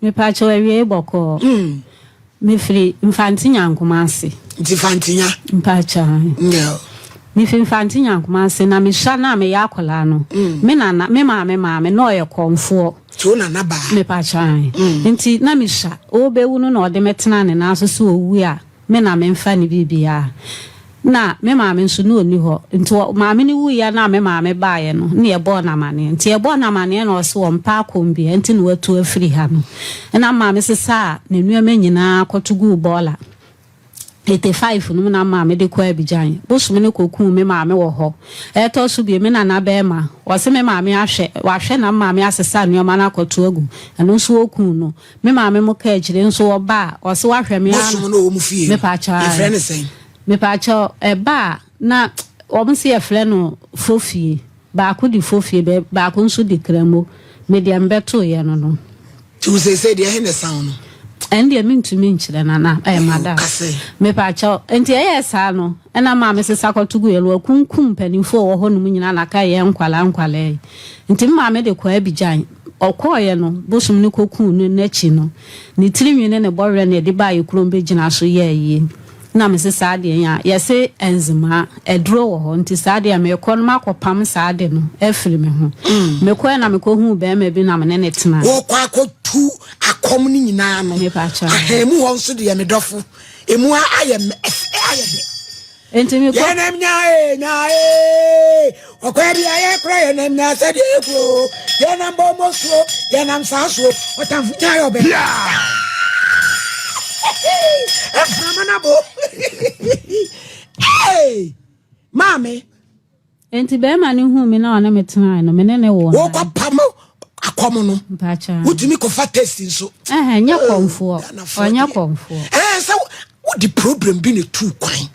Mepakyɛw awiei bɔkɔɔ. Mefiri Mfante Nyankoma ase. Nti Fantenya? Mpakyɛw. Nyɛ. Mefiri Mfante Nyankoma ase na mesua no a meyɛ akwadaa no, me nana, me maame maame na ɔyɛ kɔmfoɔ. Nti wo nana baa? Mepakyɛw. Nti na mesua. Ɔrebɛwu no na ɔde me tenaa ne nan so sɛ ɔwu a, me na memfa ne biribiara. Na me maame nso, na ɔnni hɔ. Nti ɔ, maame no wuiɛ no a me maame baeɛ no, na yɛbɔɔ no amaneɛ. Nti yɛbɔɔ no amaneɛ na ɔse ɔmpɛ akɔm biara, nti na watu afiri ha no. Ɛna me maame sesaa ne nneɛma nyinaa kɔto guu bɔɔla 85 no mu na me maame de kɔɔ Abidjan. Bosom no kɔkuu me maame wɔ hɔ. Ɛtɔ so bio, me nana barima, ɔse me maame ahwɛ, wahwɛ na me maame asesa nneɛma no akɔto agu. Ɛno nso ɔkuu no. Me maame mo kaa akyire nso ɔba a ɔse wahwɛ me ara Bosom no wɔ mo fie no Mepaakyɛw yɛfrɛ no sɛn? Mepaakyɛw ɛba a na wɔn se yɛfrɛ no fofie baako di fofie bɛ baako nso di kramo me deɛ mbɛtoo yɛ no no. Nti wo seesei deɛ ɛhe na ɛsan wo no? Ɛno deɛ mentumi nkyerɛ nana ɛɛ madam. Kase. Mepaakyɛw nti ɛyɛɛ saa no ɛna maame sesa kɔto gu yɛ no wakunkum mpanimfoɔ a ɛwɔ hɔ nom nyinaa na aka yɛn nkwalaa nkwalaa yi nti me maame de kɔɔ Abidjan. Ɔkɔeɛ no, bosom no kɔkuu no no akyi no, ne tirinwi ne ne bɔwerɛ na ɛde baa yɛ kurom bɛgyinaa so yɛɛ ayie. Na mese saa deɛ yi a, yɛse nzemaa, aduro wɔ hɔ, nti saa deɛ merekɔ no makɔpam saa ade no afiri me ho. Mekɔeɛ na mekɔhuu barima bi na me ne no tenaeɛ. Wokɔ akɔtu akɔm no nyinaa no, Mepakyɛw. ahan mu hɔ nso deɛ me dɔfo, emu ayɛ ayɛ dɛ. Enti mekɔ. Yɛnam nya ee nya ee ɔkwa bi a yɛkora yɛnam nya sɛdeɛ ekuro yɛnam bɔmmɔ suo yɛnam saa suo ɔtamfo nya yɛ ɔbɛ. Mframa no abo. Hey, maame. Enti barima no huu me na ɔne me tenae no, me ne no woo nan. Wokɔpam akɔm no. Mpakyɛ. Wotumi kɔfa test nso. Ɛhɛn, nyɛ kɔmfoɔ. Ɔnyɛ kɔmfoɔ. Ɛɛ sɛ wode problem bi na etu kwan.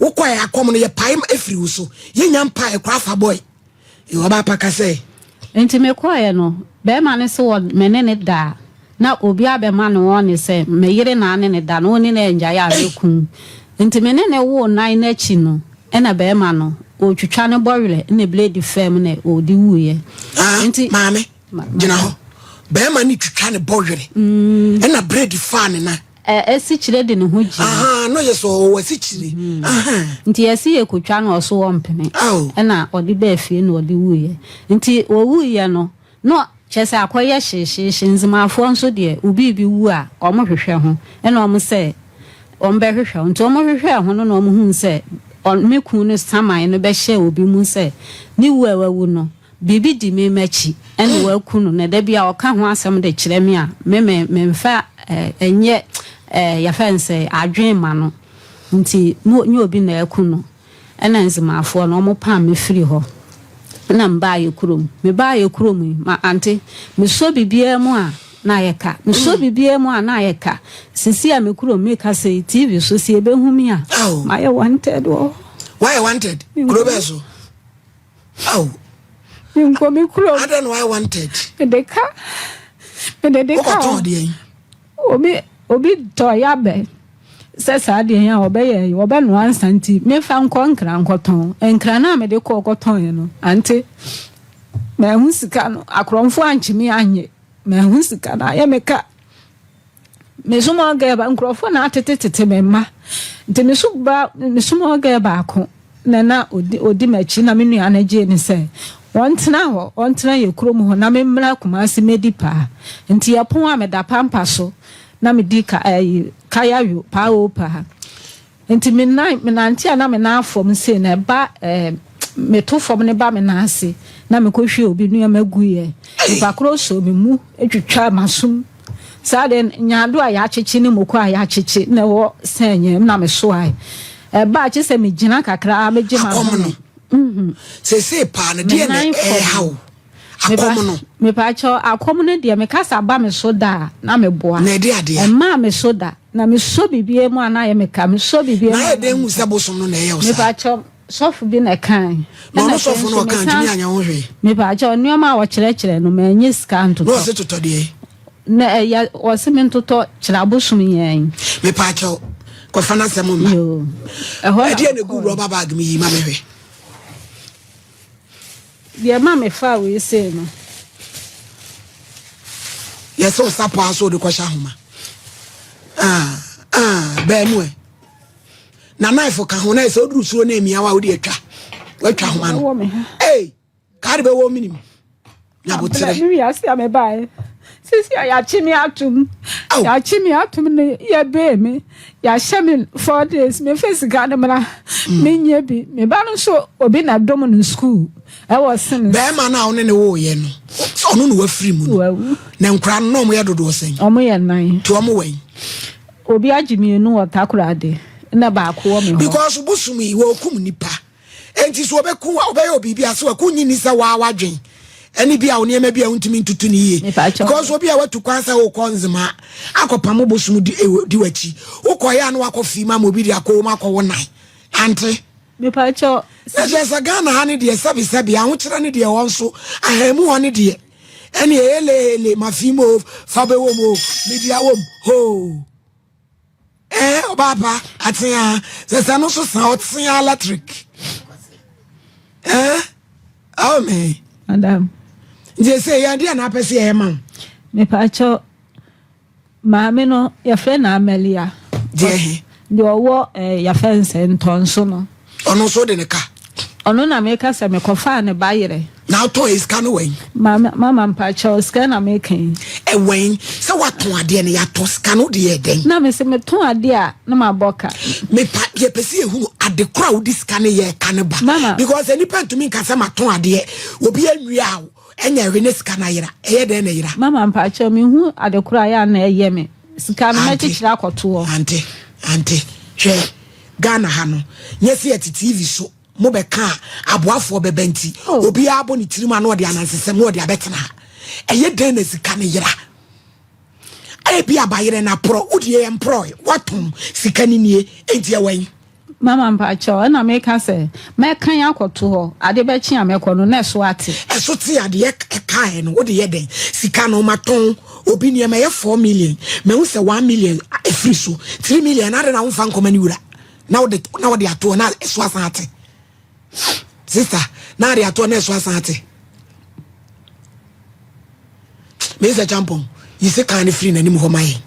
Wokɔɛ akɔm no yɛpae efiri wo so. Yɛnya mpae koraa fa bɔe. Ɔbaa pa ka sɛ. Enti mekɔeɛ no, barima no se wɔ me ne no da a, na obi abɛma no ɔne sɛ me yere na ane no da no, ɔne no angyae a mɛku no. Enti me ne no woo nan no akyi no, ɛna barima no, ɔretwitwa ne bɔwerɛ na blade faa mu na ɔde wuiɛ. Ah, Enti, maame, gyina hɔ. Barima no twitwa ne bɔwerɛ ɛna blade faa ne nan. Ɛ asikyire de ne ho gyina. Ahaa no yɛ sɛ ɔwɔ asikyire ahaa. Nti yɛse yɛkotwa no ɔso ɔmpene. Ao. Ɛna ɔde baa fie na ɔde wuiɛ. Nti ɔwuiɛ no na kyerɛ sɛ akɔyɛ hyehyeehye. Nzemafoɔ nso deɛ wo biribi wu a wɔn hwehwɛ ho. Ɛna wɔn sɛ wɔn bɛhwehwɛ ho. Nti wɔn hwehwɛɛ ho no na wɔn huu sɛ me kunu no saman no bɛhyɛɛ obi mu sɛ ne wu a wawu no Biribi di me m'akyi ɛna waku no na da bi a ɔka ho asɛm de kyerɛ me a me me memfa ɛnyɛ yɛfɛ no sɛ adwen ma no nti nyɛ obi na aku no ɛna nzemafoɔ no ɔmo pam me firi hɔ ɛna me baa yɛ kurom me baa yɛ kurom yi ma ante me sɔ biribiara mu a na ayɛ ka me sɔ biribiara mu a na ayɛ ka sisi a me kurom me ka sɛ TV so si ebehu me a mayɛ wanted wɔ hɔ. Wayɛ wanted kuro bɛɛ so. Aw. Menkɔ me kurom. Adɛn na wayɛ wanted? Mede ka. Mede de ka. Wokɔtɔn deɛ yi? Obi obi tɔ yabɛ sɛ saa deɛ yi a wɔbɛyɛ yi wɔbɛnoa nsa nti mefa nkɔ nkra nkɔtɔn. Nkra no a mede kɔɔ kɔtɔn yɛ no ante manhu sika no akorɔmfoɔ ankye me annye manhu sika no ayɛ me ka. Me small girl ba nkurɔfoɔ na atetetete me mma nti me so ba me small girl baako na na odi odi m'akyi na me nua no gyee ne sɛ wɔntena hɔ wɔntena yɛ kurom hɔ na me mmra Kumasi mɛdi paa nti yɛpon a meda pampa so na medi ka ɛyi kayayo paa o paa. Nti me nan, menante a na me nan afam sei na ɛba ɛɛ meto fam no ba me nan ase na mekɔhwie obi nneɛma guiɛ. Nipa korɔ sɔ me mu twitwa m'asom. Saa deɛ nyaado a yɛakyekye ne moko a yɛakyekye na ɛwɔ sɛn yɛn na mesoae. Ɛba a kye sɛ megyina kakra megye Akɔm m'ahome. no. Seesei paa no, Me deɛ na nan ɛreha fam. wo? Akɔm no. Mepaakyɛw, akɔm no deɛ meka sɛ aba me so da a, na meboa. Na ɛde adeɛ. Ɛmmaa me so da. Na mesɔ biribiara mu a na ayɛ me ka. Mesɔ biribiara mu a na ayɛ dɛn me hu ka. sɛ bosom no na ɛyɛ wo saa? Mepaakyɛw, sɔfo bi na ɛkae. Na Ɛna ɔno afei sɔfo no nso ɔka mesan ntumi anyɛ ho hwee. Mepaakyɛw, nneɛma a ɔkyerɛkyerɛ no, manyɛ sika Na antotɔ. ɔse totɔ deɛ? Na ɛyɛ ɔse mentotɔ kyerɛ abosom yɛn. Mepaakyɛw, kɔfa n'asɛm mma. Yoo. Ɛhɔ na Ɛdeɛ na egu mekɔe. rɔba bag mu yi ma mehwɛ. Deɛ ɛma mefaa wei sei no. Yɛsɛ wo sapɔ a so wode kɔhyɛ ahoma. Ah, ah, bɛɛ mu ɛ. Na knife ka ho na ɛsɛ woduru soro na emia wa wode atwa. Watwa ahoma no. Ei, kaa de bɛwɔ minim. Nyaboterɛ. Me wiase a mebaeɛ. Sisi a yɛakye me atom. Yɛakye me atom ne yɛbee me. Yɛahyɛ me 4 days. Mefa sika no mmra. Menyɛ bi. Me ba no nso obi na dom no school. Ɛwɔ Sims. Bɛrima no a wo ne ne woyɛ no, ɔno na wafiri mu no. Wawu. Na nkora no na ɔmo yɛ dodoɔ sɛn? Ɔmo yɛ nan. Nti ɔmo wɛn? Obi agye mmienu wɔ Takoradi na baako wɔ me hɔ. Because bosom yi wɔkum nipa. Enti so wɔbɛku wɔbɛyɛ obi ase wɔku nyi ni sɛ waa wadwen. Ɛne bi a wo nneɛma bi a wontumi ntutu ne yie. Because obi a watu kwan sɛ wokɔ Nzema akɔpam bosom di di w'akyi. Wokɔyɛ a na wakɔ fii ma ma obi de akɔ wɔm akɔ wo nan. Ante. Mepakyɛw. Na kyerɛ sɛ Ghana ha ne deɛ sɛbesɛbe ahokyerɛ ne deɛ wɔn so ahanmu hɔ ne deɛ ɛne hele hele ma fi mu o fa bɛwɔ mu o media wɔ mu hoo ɛɛ ɔbaa pa atea sɛ sɛ no so sa ɔtea electric ɛɛ awo me. Madam. Nti sɛ yɛn deɛ na apɛ sɛ yɛyɛ ma wo. Mepakyɛw. Maame no, yɛfrɛ no Amelia. Deɛ he? Deɛ ɔwɔ eh, yɛfrɛ no sɛ Ntɔnso no. Ɔno nso wode ne ka? Ɔno na meka sɛ mekɔfaa ne ba yerɛ. Na wotɔn yɛ sika no wɛn? Maame, mama mpakyɛw, sika na meka yi. Ɛwɛn? Sɛ woatɔn adeɛ no, yɛatɔ sika no, wode yɛɛ dɛn? Na mese metɔn adeɛ a, na mabɔ ka. Mepa, yɛpɛ sɛ yɛhunu ade korɔ a wode sika no yɛɛ ka no ba. Mama. Because nnipa ntumi nka sɛ matɔn adeɛ, obi anwia wo. Ɛnyɛ hwee ne sika no ayera. Ɛyɛ dɛn na ɛyera? Mama mpakyɛw me hu ade koro a ɛyɛ a na ɛyɛ me. Sika no mɛkyekyere akɔto hɔ. Ante, ante, hwɛ Ghana ha no, nyɛ sɛ yɛte TV so mo bɛka a aboafoɔ bɛba nti, oh. Obiara bɔ ne tirim a na ɔde anansesɛm na ɔde abɛtena ha. Ɛyɛ dɛn na sika no yera? Ebi abayerɛ no aporɔ, wo deɛ yɛmporɔe, woatɔn sika no nie, enti ɛwɔ yi. Mama mpakyɛw, ɛna meka sɛ mɛkan akɔto hɔ, ade bɛkye a mɛkɔ no na ɛso ate. Ɛso te a, deɛ ɛkaeɛ no wode yɛ dɛn? Sika no matɔn obi nneɛma ɛyɛ 4 million, mahu sɛ 1 million ɛfiri so, 3 million na adɛn na womfa nkɔma ne wura na wode na wode ato hɔ na ɛso asan ate? Sister, na ade ato hɔ na ɛso asan ate. Mesa Champon, yi sekan no firi n'anim hɔ ma yɛn.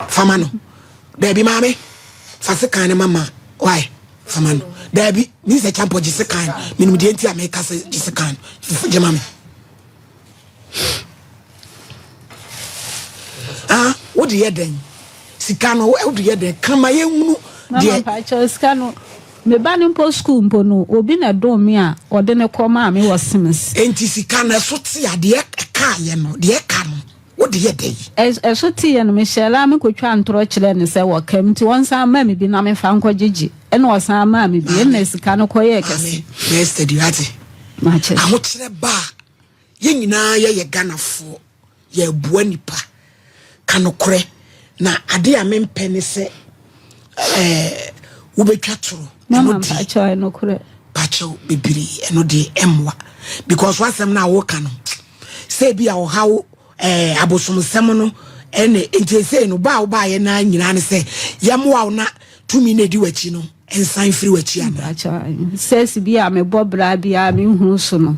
Fama no. Daabi maame, fa sekan no ma ma. Why? Fama no. Daabi, Mesa Champon gye sekan no. Menim deɛ nti a meka sɛ gye sekan no. Gye ma me. Ah, wode yɛ dɛn? Sika no, wode yɛ dɛn? Kama yɛnhunu deɛ. Mama mpakyɛw sika no, me ba no mpo school mpo no, obi na ɛdom me a ɔde ne kɔ maa me wɔ Sims. Enti sika no ɛso te a, deɛ ɛkaeɛ no, deɛ ɛka no, wode yɛ dɛn? Ɛso teeɛ no, mehyɛɛ la mekɔtwaa ntorɔ kyerɛɛ no sɛ wɔka mu nti ɔnsan mma me bi na memfa nkɔgyegye. Ɛna ɔsan maa me bi, ɛna sika no kɔyɛɛ kɛse. Maame, mɛyɛ steady, wate? Makyɛ. Ahokyerɛ ba a, yɛn nyinaa yɛyɛ Ghanafoɔ, yɛreboa nipa. Ka nokorɛ. Na adeɛ a mempɛ ne sɛ ɛɛ wobɛtwa toro. Mama mpakyɛw ɛnokorɛ. Pakyɛw bebree ɛno deɛ ɛmmoa because w'asɛm no a woka no sɛ bi a ɔhaw ɛɛ abosomsɛm no ɛne nti ɛsei no ba a wobaayɛ no nyinaa ne sɛ yɛmmoa wo na tumi no ɛdi w'akyi no nsan firi w'akyi ana. Sɛsi bi a mebɔ bra bi a menhunu so no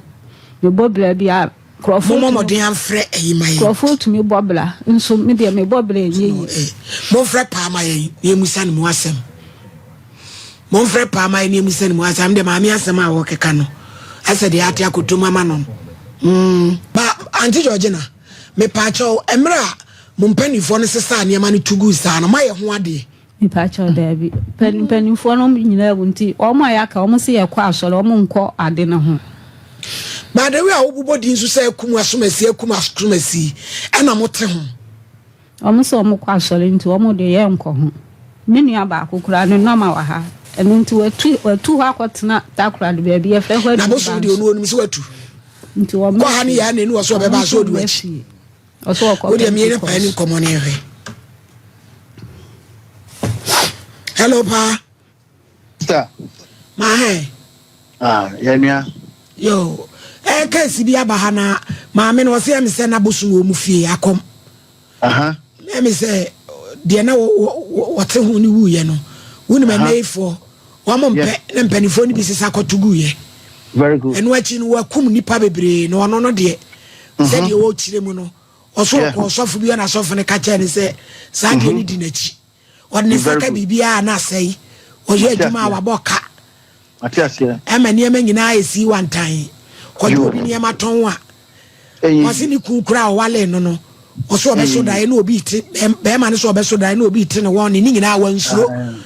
mebɔ bra bi a nkurɔfoɔ Mommɔ mmɔden amfrɛ ayi ma yɛn. Nkurɔfoɔ tumi bɔ bra nso me deɛ mebɔ bra ɛnyɛ yie. Eh, momfrɛ paa ma yɛn na yɛmmusa ne mu asɛm. Momfrɛ paa ma yɛn na yɛmmusa ne mu asɛm. Deɛ maame asɛm a wɔkeka no ɛsɛ deɛ ate akotom ama no. Ba Auntie Georgina, mepaakyɛw, mmerɛ a mo mpanimfoɔ no sesaa nneɛma no tu guu saa no, moayɛ ho adeɛ? Mepakyɛw daabi. Mpanimfoɔ no nyinaa wu nti wɔn a yɛaka wɔn se yɛkɔ asɔre wɔn nkɔ ade no ho. By the way a wobobɔ din nso sɛ akum asomasi akum asomasi ɛna mote ho. Wɔn sɛ wɔn kɔ asɔre nti wɔn deɛ yɛn nkɔ ho. Me nua baako koraa ne nɔma wɔ ha ɛno nti watu watu hɔ akɔtena Takoradi baabi yɛfrɛ hɔ Na bosom deɛ ɔno onim sɛ watu. Nti wɔn Kɔ ha ne yɛ na enu wɔ so ɔbɛba so ɔdi w'akyi. Ɔsɛ ɔkɔ Wo deɛ mmienu Pentecost. paa ni nkɔmmɔ no yɛhwɛ. Hello paa. Sir. Mahe. Ah, yɛnua. Yo, eh, case bi aba ha na maame no ɔsɛ ɛmi sɛ n'abosom wɔ mu fie akɔm. Aha. Ɛmi sɛ deɛ na wɔte ho ne wuyɛ no, wonim ɛnɛyifoɔ wɔn mpɛ na mpanimfoɔ no bi sesa kɔto guyɛ. Very good. Ɛno akyi no wɔakum nipa bebree na ɔno no deɛ. Sɛdeɛ wɔkyerɛ mu no, ɔso ɔkɔ ɔsɔfo bi na asɔfo no ka kyerɛ no sɛ saa deɛ no di n'akyi. Ɔde ne nsa ka biribiara na asɛe. Ɔyɛ adwuma a wabɔ ka. Ɛma nneɛma nyinaa ɛsi wantan. Kɔgye obi nneɛma tɔn a, ɔse ne kun koraa a ɔwalee no no, ɔso ɔbɛso daeɛ na obi te bɛrima no so ɔbɛso daeɛ na obi te ne wɔn ne ne nyinaa wansuro.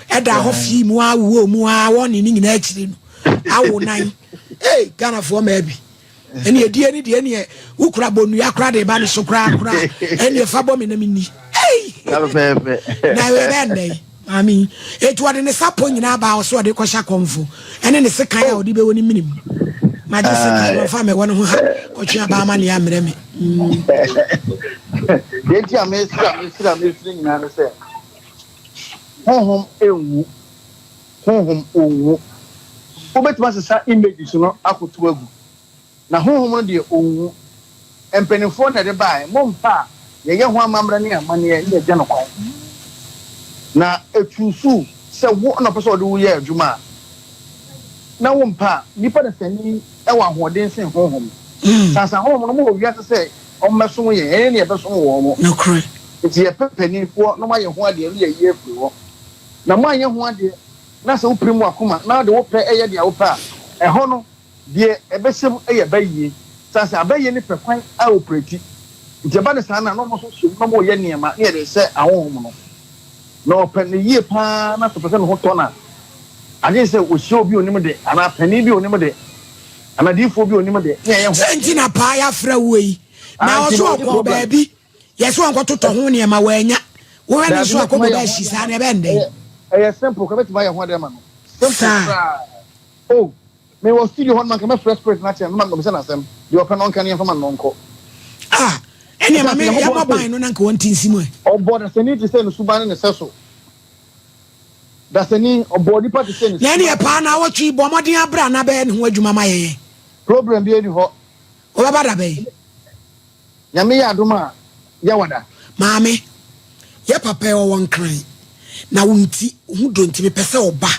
Ɛda hɔ fii mu a wowɔ mu a wɔn ne ne nyinaa akyiri no awo nan. Hey, Ghanafoɔ maa bi. Ɛne ɛdie ne deɛ ɛneɛ wokura bɔnnua koraa de ba ne so koraa koraa ɛneɛ fa bɔ me na menni. Hey! Na ɛbɛyɛ nnɛ yi. Maame yi, eti ɔde ne sapɔ nyinaa baa ɔso ɔde kɔhyɛ akɔmfo ɛne ne sekan a ɔde bɛwɔ ne mene mu. Magye sekan no ɔfa mɛwɔ ne ho ha kɔtwe aba ama nea mmerɛ me. Deɛ nti a mesrɛ a mesrɛ a mesrɛ nyinaa ne sɛ honhom nwu, honhom onwu. Wobɛtumi asesa images no akoto agu. Na honhom no deɛ ɔnwu. Mpanimfoɔ na ɛde baeɛ, mompɛ a yɛyɛ ho amammerɛ ne amanneɛ ne yɛgya no kwan. Na ɛtuusu sɛ wo na ɔpɛ sɛ ɔde wo yɛ adwuma a, na wompɛ a, nnipa dasani wɔ ahoɔden sen honhom. Sansa honhom no, mowɔ wiase sɛ wɔmmɛsom yɛn, ɛnyɛ ne yɛbɛsom wɔn. Nokorɛ. Nti yɛpɛ mpanimfoɔ na wɔayɛ ho adeɛ ne yɛayi afiri hɔ. Na moanyɛ ho adeɛ na sɛ wopirim w'akoma na wode wo pɛ yɛ deɛ wopɛ a, ɛhɔ no, Deɛ ɛbɛhyɛ mu yɛ bayie, sane sɛ abayie no pɛ kwan a operati. Nti ɛba no saa no a, na wɔn nso hyɛ mu na wɔreyɛ nneɛma na yɛde rehyɛ ahonhom no. Na ɔpɛ no yie pa ara na sɛ ɔpɛ sɛ ne ho tɔ no a, agye sɛ ɔhyia obi a ɔnim de, anaa panin bi a ɔnim de, anaa diyifoɔ bi a ɔnim de, na yɛayɛ ho. Sɛ nti na paa yɛafrɛ woɔ yi. Ah, Na nti ɔso na ɔgye ɔkɔɔ problem. baabi, yɛse ɔnkɔtotɔ ho nneɛma, wannya. Wohwɛ no Daabi, nso a, mɛtumi kɔbɔ ayɛ ho bɛahyi adeɛ saa ama no, no. ɛbɛyɛ no dɛn? Ɛyɛ, ɛyɛ simple koraa, mɛtumi ayɛ ho adeɛ ama no. Simple Saa. koraa. Oh, Me wɔ studio hɔ nom anka mɛfrɛ spirit no akyerɛ no na mabisa no asɛm, deɛ ɔpɛ no ɔnka ne yɛmfa ma no na ɔnkɔ. Ah, ɛneɛ ma Ɛsiane me sɛ yɛmmɔ Nyankopɔn se ban no na anka wɔnte nsi mu ɛ. ɔbɔɔ dasani te sɛ ne suban ne ne sɛso. Dasani, ɔbɔɔ nipa te sɛ ne Na suban ɛneɛ ne paa naawɔtwe yi bɔ mmɔden abra na bɛyɛ ne ho adwuma ma yɛn ɛ. Problem biara nni hɔ. Wobɛba da bɛn? Nyame yɛ adom a, yɛwɔ da. Maame, yɛ papa yi ɔwɔ Nkran, na wo nti, wo ho dɔ nti mepɛ sɛ ɔba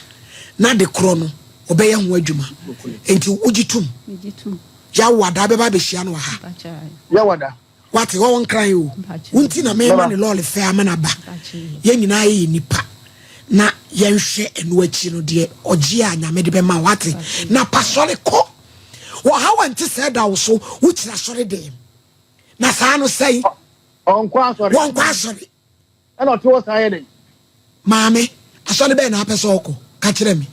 na ade korɔ no ɔbɛyɛ ho adwuma. Nti wogye tom? Megye tom. Yɛawo ada, wobɛba abɛhyia no wɔ ha? Mpakyɛ ae. Yɛwɔ da. Wate, ɔwɔ Nkran o. Mpakyɛ. Wo nti na mema Bɛba. ne lɔɔre fɛ ama no aba. Mpakyɛ o. Yɛn nyinaa yɛyɛ nnipa. Na yɛnhwɛ ɛno akyi no deɛ ɔgye a Nyame de bɛma wo, wate? Mpakyɛ o. Na pa sɔre kɔ. Ɔhaw a nte sɛɛ da wo so, wokyiri asɔre dɛm. Na saa no sɛn? Ɔnkɔ asɔre. Wɔnkɔ asɔre. Ɛna ɔte hɔ saa yɛ dɛn? Maame, asɔre bɛn na apɛ sɛ ɔkɔ? Ka kyerɛ me.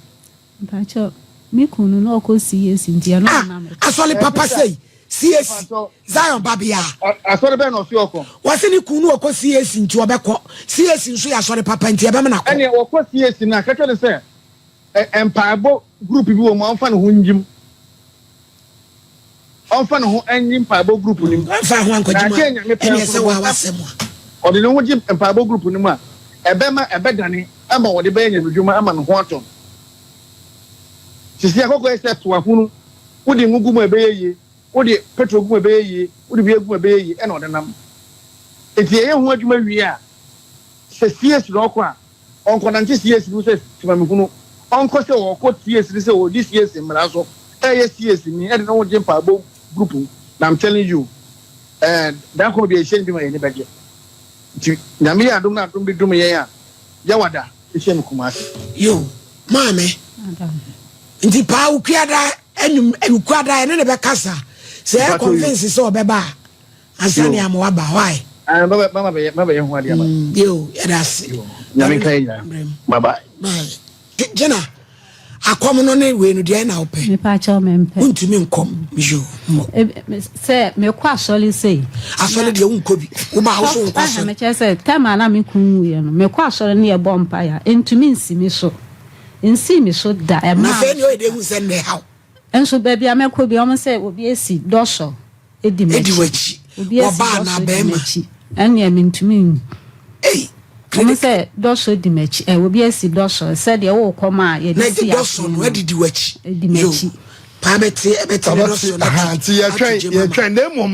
Mpakyɛ, me kunu no na ɔkɔ CAC nti ɛno Ah, na na mekɔ. asɔre papa sei, CAC, Zion babea. Asɔre bɛn na ɔse ɔkɔ? Wɔse ne kunu no ɔkɔ CAC nti ɔbɛkɔ. CAC nso yɛ asɔre papa nti ɛbɛma no akɔ. Ɛneɛ ɔkɔ CAC no a, ka kyerɛ no sɛ mpaebɔ group bi wɔ mu a ɔmfa ne ho ngyim. Ɔmfa ne ho nnye mpaebɔ group no mu. Wamfa ho ankɔgye Na mu adeɛ a, Nyame pɛ ɛneɛ nso sɛ no, waa bonsam w'asɛm a. ɔde ne ho gye mpaebɔ group no mu a, ɛbɛma ɛbɛdane ama wɔde bɛyɛ nyamedwuma ama ne ho atɔ no. Sisi akɔkɔ yɛ sɛ toa hunu, wode ngo gu mu a ɛbɛyɛ yie, wode petrol gu mu a ɛbɛyɛ yie, wode biribi gu mu a ɛbɛyɛ yie, ɛna ɔde nam. Nti yɛyɛ ho adwuma wie a, sɛ CAC na ɔkɔ a, Ɔnkɔnante CAC no sɛ temamehunu. Ɔnkɔ sɛ ɔɔkɔ CAC no sɛ ɔɔdi CAC mmara so, ɛɛyɛ CAC ni, ɛde ne ho gye mpaebɔ group mu. Na I'm telling you, eh, da koro deɛ yɛhyia no bi ma yɛn ani bɛgye. Nti Nyame yɛ adom na adom bi dom yɛn a, Yawada yɛhyia no Kumasi. Yo, maame. Nti paa Wukuada anwum Wukuada yɛne ne bɛkasa sɛ ɛyɛ convince sɛ ɔbɛba a. Ansa ne ama waba why. Ah, baba baba bɛyɛ baba yɛ ho adeɛ ama. Mm, yo, yɛda ase. Nyame nka yɛ nyinaa. Bye bye. Bye. Gyina akɔm no ne wei no deɛ na wopɛ. Mepa kyɛw mempɛ. Wontumi nkɔm yo mmɔ. Sɛ mekɔ asɔre sei. Asɔre deɛ wonkɔ bi. Woba wo so wonkɔ asɔre. Mekyerɛ sɛ tɛm a na me kun wuiɛ no mekɔ asɔre ne yɛbɔ mpaeɛ a ɛntumi nsi me so. Nsii me so da. Ɛmaa. Na afei ne ɔyɛ deɛ hu sɛ nnɛ haw. Nso baabi a mɛkɔ bi wɔn sɛ obi asi dɔsɔ. Di Di w'akyi. Obi asi Ɔbaa anaa dɔsɔ di bɛrima? m'akyi. Ɛnneɛ mentumi nwu. Ei, Wɔn clinic. sɛ dɔsɔ di m'akyi. Ɛ obi asi dɔsɔ sɛdeɛ worekɔ ma a Na yɛde ɛde si dɔsɔ aseɛ no no. adidi w'akyi. Di Yo, m'akyi. paa bɛte ɛbɛte ne Ɔbɛte dɔsɔ no aha ato nti ato yɛtwɛn gye mama. yɛtwɛn na mmom.